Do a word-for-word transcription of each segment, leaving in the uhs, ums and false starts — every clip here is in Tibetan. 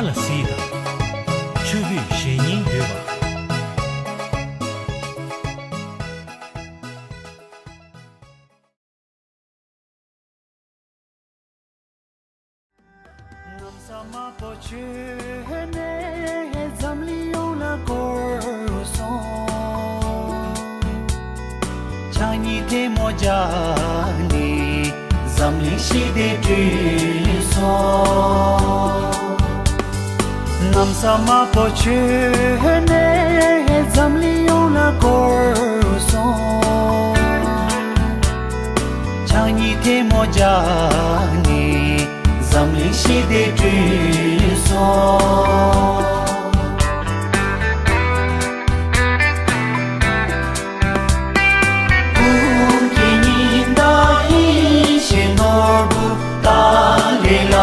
ལ་གཟིགས་དང་། མཆོད་འབུལ་བཞེས་སྙིང་འདོད་པ། ལྷ་མོ་ཆོས་ནས་འཛམ་གླིང་ཡོངས་ལ་བསྐོར་སོང་། ཕྱག་གཉིས་ཐལ་མོ་སྦྱར་ནས་འཛམ་གླིང་ཞི་བདེ་བསྐྲུན་སོང་། གནམ་ས་དམར་པོ་ཆོས་ནས་འཛམ་གླིང་ཡོངས་ལ་བསྐོར་སོང་། ཕྱག་གཉིས་ཐལ་མོ་སྦྱར་ནས་འཛམ་གླིང་ཞི་བདེ་བསྐྲུན་སོང་། ཀུན་གྱི་ཉི་ཟླ་ཡིད་བཞིན་ནོར་བུ་ཏཱ་ལའི་བླ་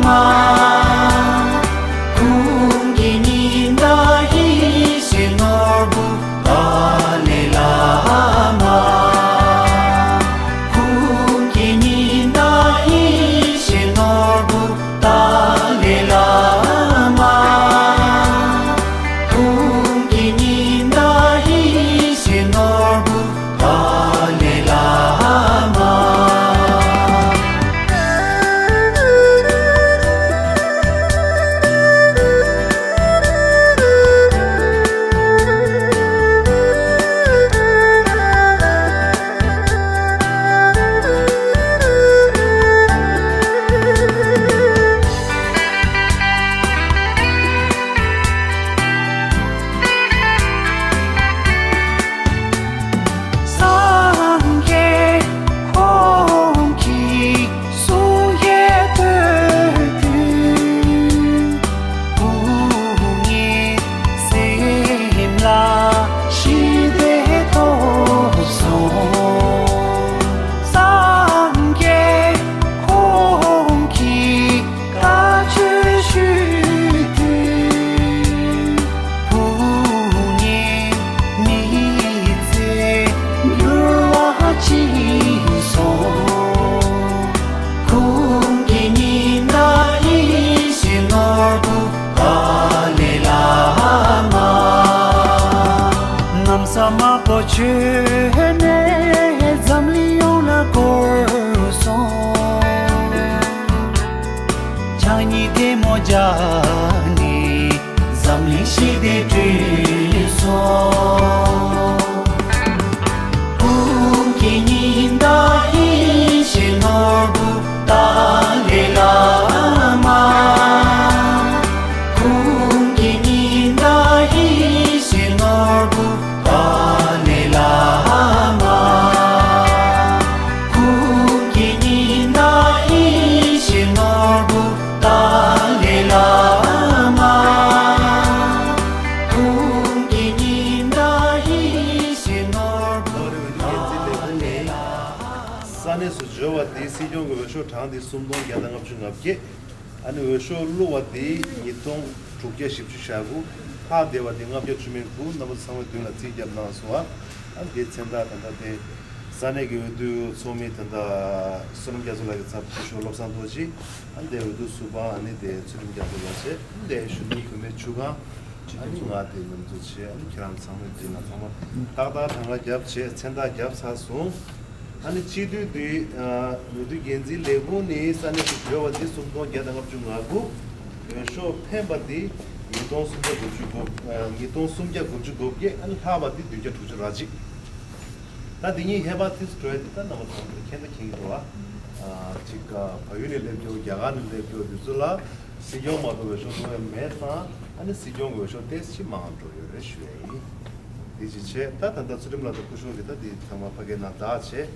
མ། ཀུན་གྱི་ཉི་ཟླ་ཡིད་བཞིན་ནོར་བུ་ཏཱ་ལའི་བླ་མ། ཀུན་གྱི་ཉི་ཟླ་ཡིད་བཞིན་ནོར་བུ་ཏཱ་ལའི་བླ་མ། ཀུན་གྱི་ཉི་ཟླ་ཡིད་བཞིན་ནོར་བུ་ཏཱ་ལའི་བླ་མ། སངས་རྒྱས་ཁོང་གིས་གསུང་བཤད་ཐོས་དུས། ཀུན་གྱི་སེམས་ལ་ཞི་བདེ་ཐོབ་སོང་། སངས་རྒྱས་ཁོང་གིས་བཀའ་ཆོས་ཞུས་དུས། ཀུན་གྱི་མི་ཚེ་འགྱུར་བ་ཕྱིན་སོང་། ཀུན་གྱི་ཉི་ཟླ་ཡིད་བཞིན་ནོར་བུ་ཏཱ་ལའི་བླ་མ། གནམ་ས་དམར་པོ་ཆོས་ནས་འཛམ་གླིང་ཡོངས་ལ་བསྐོར་སོང་། ཕྱག་གཉིས་ཐལ་མོ་སྦྱར་ནས་འཛམ་གླིང་ཞི་བདེ་བསྐྲུན་སོང་། ཀུན་གྱི་ཉི་ཟླ་ཡིད་བཞིན་ནོར་བུ་ཏཱ་ལའི་བླ་མ། ཀུན་གྱི་ཉི་ཟླ་ཡིད་བཞིན་ནོར་བུ་ཏཱ་ལའི་བླ་མ། ཀུན་གྱི་ཉི་ཟླ་ཡིད་བཞིན་ནོར་བུ་ཏཱ་ལའི་བླ་མ། ཀུན་གྱི་ཉི་ཟླ་ཡིད་བཞིན་ནོར་བུ་ཏཱ་ལའི་བླ་མ། ས་གནས་སུ་འབྱོར་བ་དེ་སྲིད་སྐྱོང་གི་འོས་ཤོག་གྲངས་དེ་སུམ་སྟོང་བརྒྱ་དང་ལྔ་བཅུ་ང་བརྒྱད། ཨ་ནི་འོས་ཤོག་བླུགས་པ་དེ་ཉིས་སྟོང་དྲུག་བརྒྱ་བཞི་བཅུ་ཞེ་དགུ། ལྷག་བསྡད་པ་དེ་ལྔ་བརྒྱ་བཅུ་མེད་དགུ། རྣམ་པ་ཚོ་ཚང་མས་མདུན་ལ་རྩིས་བརྒྱབ་གནང་སོང་ཨ། ཨ་ནི་དེའི་མཚན་རྟགས་ད་ལྟ་དེ་ས་གནས་ཀྱི་འོས་བསྡུ་ཚོགས་མི་ད་ལྟ་བསོད་ནམས་རྒྱ་མཚོ་ལགས་ཀྱི་ཚབ་སྐུ་ཞབས་བློ་བཟང་རྡོ་རྗེ། ཨ་ནི་དེ་འོས་བསྡུ་ཟུར་པ་ཨ་ནི་དེ་ཚུལ་ཁྲིམས་རྒྱ་མཚོ་ལགས་བྱས། ཨ་ནི་དེ་གཞོན་ནུ་བུད་མེད་ཆུ་སྒང་། ཨ་ནི་ང་དེ་མཉམ་དུ་བྱས། ཨ་ནི་ཁྱེད་རང་ཚང་མས་མདུན་ལ་ཚང་མ་ཏག་ཏག་གྲངས་ཀ་བརྒྱབ་བྱས་མཚན་རྟགས་བརྒྱབ་ཚར་སོང་། ཨ་ནི་སྤྱི་འཐུས་འདི་ཨ་འོས་བསྡུ་འགན་འཛིན་ལས་ཁུངས་ནས་ས་གནས་སུ་འབྱོར་བ་འདི་སུམ་སྟོང་བརྒྱ་དང་ལྔ་བཅུ་ང་དགུ། འོས་ཤོག་འཕེན་པ་འདི་ཉིས་སྟོང་སུམ་བརྒྱ་དགུ་བཅུ་གོ་ཨ་ཉིས་སྟོང་སུམ་བརྒྱ་དགུ་བཅུ་གོ་བརྒྱད། ཨ་ནི་ལྷག་པ་འདི་བདུན་བརྒྱ་དྲུག་ཅུ་རེ་གཅིག། ད་འདི་གཉིས་ཧེ་བག་ཏིས་འགྲོ་ཡ་འདི་ད་རྣམ་པ་ཚང་མས་མཁྱེན་ད་མཁྱེན་གྱི་འདུག་ཨ། ཅིག་བལ་ཡུལ་ནས་སླེབས་རྒྱུ་རྒྱ་གར་ནས་སླེབས་རྒྱུ་འདི་ཚོ་ལ་སྲིད་སྐྱོང་མ་གཏོགས་འོས་ཤོག་འདོན་ཡ་མེད་ཙང་། ཨ་ནི་སྲིད་སྐྱོང་གི་འོས་ཤོག་ཏོག་ཙམ་མང་འགྲོ་ཡོད་རེད་ཞུ་ཡ་ཡིན། དེ་ཅི་བྱས། ད་ད་ལྟ་ཚུལ་ཁྲིམས་ལགས་དང་སྐུ་ཞབས་ཀྱིས་ད་འདི་ཚང་མ་ཕ་གིའི་ནང་བདག་བྱས།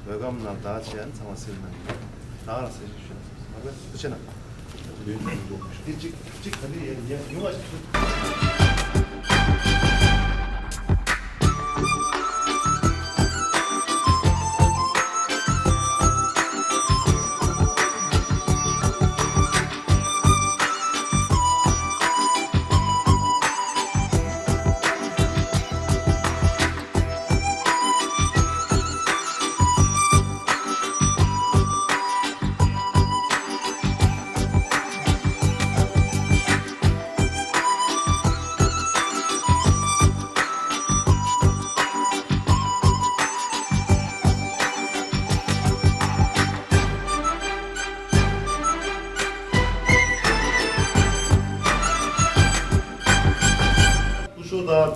ཝེལ་ཀམ་ནང་བདག་བྱས། ཨ་ནི་ཚང་མ་སིལ་གནང་གི་ཡོད། ད་ང་རང་གསལ་བཤད་ཞུ་ཡ་ཟེར་སོང་། ཐུགས་རྗེ་གནང་། དེ་གཅིག་གཅིག་ག་ནས་ཡ་ཡ་ཉུང་བ་ཞིག་ཞུ།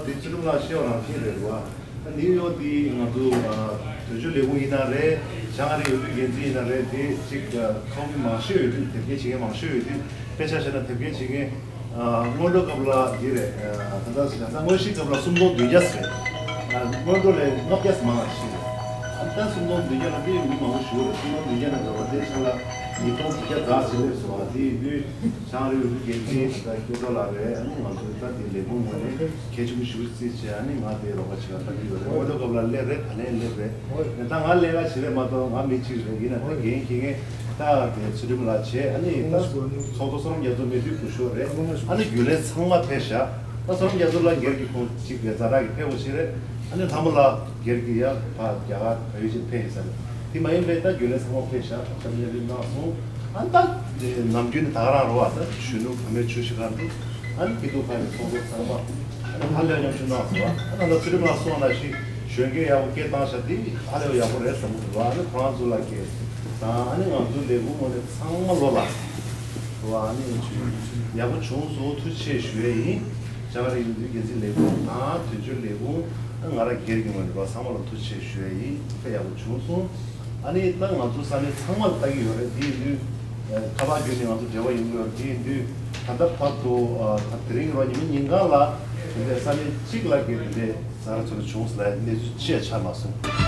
དེ་ཚུལ་ཁྲིམས་ལགས་ཤེས་པ་རང་བཞིན་རེད་བ། ད་ནིའུ་ཡོག་དེ་ང་ཚོ་ཨ་དོན་གཅོད་ལས་ཁུངས་ཡིན་ན་རེད། བྱང་ཨ་རི་འོས་བསྡུ་འགན་འཛིན་ཡིན་ན་རེད། དེ་གཅིག་ཨ་ཁོང་མི་མང་ཤོས་ཡོད་དུས། དེབ་སྐྱེལ་བྱེད་མཁན་མང་ཤོས་ཡོད་དུས། དཔེ་ཆ་བཞག་ན་དེབ་སྐྱེལ་བྱེད་མཁན་ཨ་སྔོན་འགྲོ་སྐབས་ལ་འདི་རེད། ཨ་ད་ལྟ་ད་ལྟ་དངོས་གཞིའི་སྐབས་ལ་སུམ་སྟོང་བདུན་བརྒྱ་ཟེར། ཨ་སྔོན་འགྲོ་ལས་ལྔ་བརྒྱ་མང་བ་ཞིག་རེད། ཨ་ད་སུམ་སྟོང་བདུན་བརྒྱ་ལ་དེ་མི་མང་པོ་ཞིག་རེད། སུམ་སྟོང་བདུན་བརྒྱ་ནང་འགྲོ་བ་དེ་ཆ་ལ་ཉིས་སྟོང་བདུན་བརྒྱ་ཙམ་ཞིག་སླེབས་སོང་བ། དེ་ཡིན་དུས་བྱང་ཨ་རི་འོས་བསྡུ་འགན་འཛིན་ད་ལྟ་སྐྱོ་བྲག་ལགས་རེད། ཨ་ནི་ང་ཚོ་ད་དེ་ལས་ཁུངས་ངོས་ནས་གལ་ཆེན་པོ་ཞིག་བརྩིས་བྱས། ཨ་ནི་ང་དེ་རོགས་པ་བྱེད་ཀ་ལྟ་གི་ཡོད་རེད། སྔོན་འགྲོ་སྐབས་ལ་སླེབས་རེད། ད་ལན་སླེབས་རེད། ད་ང་ལས་ཀ་བྱེད་རེད་མ་གཏོགས་ང་མི་གཅིག་རེད། ཡིན་ན་ད་འགན་འཁྱེར་མཁན་ད་དེ་ཚུལ་ཁྲིམས་ལགས་བྱས། ཨ་ནི་ད་ཚོགས་གཙོ་བསོད་ནམས་རྒྱ་མཚོ་མེད་དུས་སྐུ་ཞབས་རེད། ཨ་ནི་རྒྱུན་ལས་ཚང་མ་ཕེབས་ཤག་ད་བསོད་ནམས་རྒྱ་མཚོ་ལགས་སྒེར་གྱི་ཁོང་གཅིག་རེད། ཛ་དྲག་གི་ཕེབས་པ་ཞིག་རེད། ཨ་ནི་ལྷ་མོ་ལགས་སྒེར་གྱི་ཡ་ཕ་རྒྱ་གར་བལ་ཡུལ་ཅིག་ཕེབས་ཡིན་ས་རེད། དེ་མ་ཡིན་པའི་ད་རྒྱུན་ལས་ཚང་མ་ཕེབས་ཤག་སྐྱབས་གནས་རིམ་གནང་སོང་། ཨ་ནི་ད་དེ་ནམ་རྒྱུན་ནི་ད་ག་རང་རོ་བ། ད་གཞོན་ནུ་བུད་མེད་ཆུང་ཤོས་གང་འདུག་ཨ་ནི་སྐྱིད་སྡུག་ཁག་གི་ཚོགས་གཙོ་ཚང་མ། ཨ་ནི་ཧ་ལས་པ་མཉམ་ཞུགས་གནང་སོང་། ཨ་ནི་ད་ཚུལ་ཁྲིམས་ལགས་གསུངས་པ་ནང་བཞིན་གཞོན་སྐྱེས་ཡག་པོ་སྐད་བཏང་ཤག་དེ་ཧ་ལས་པ་ཡག་པོ་རེད་བསམ་གྱི་འདུག་ཨ་ནི་ཁོ་རང་ཚོ་ལ་སྐད་དང་། ཨ་ནི་ང་ཚོ་ལས་ཁུངས་ངོས་ནས་ཚང་མ་བློ་ལ་འདུག་ཨ་ནི་ཡག་པོ་བྱུང་སོང་། ཐུགས་རྗེ་ཆེ་ཞུ་ཡས་ཡིན། བྱང་ཨ་རི་འོས་བསྡུ་འགན་འཛིན་ལས་ཁུངས་དང་དོན་གཅོད་ལས་ཁུངས། ཨ་ང་རང་སྒེར་གྱི་ངོས་ནས་ཚང་མ་ལ་ཐུགས་རྗེ་ཆེ་ཞུ་ཡས་ཡིན། དཔེ་ཡག་པོ་བྱུང་སོང་། ཨ་ནི་ད་ང་ཚོ་ས་གནས་ཚང་མ་ལ་ལྟ་གི་ཡོད་རེད། དེ་ཡིན་དུས་ཨ་ཁ་པར་བརྒྱུད་ནས་ང་ཚོ་འབྲེལ་བ་ཡོང་གི་ཡོད་རེད། དེ་ཡིན་དུས་ད་ལྟ་བར་དུ་ཨ་ད་དེ་རིང་རོ་ཉི་མ་ཉིན་གང་ལ་དེ་འདྲའི་ས་གནས་གཅིག་ལ་གི་དེ་འདྲའི་ཟ་ར་ཚོ་ལ་བྱུང་ཟེར་ལབ་གནས་ཚུལ་ཅི་ཡང་ཆགས་མ་སོང་།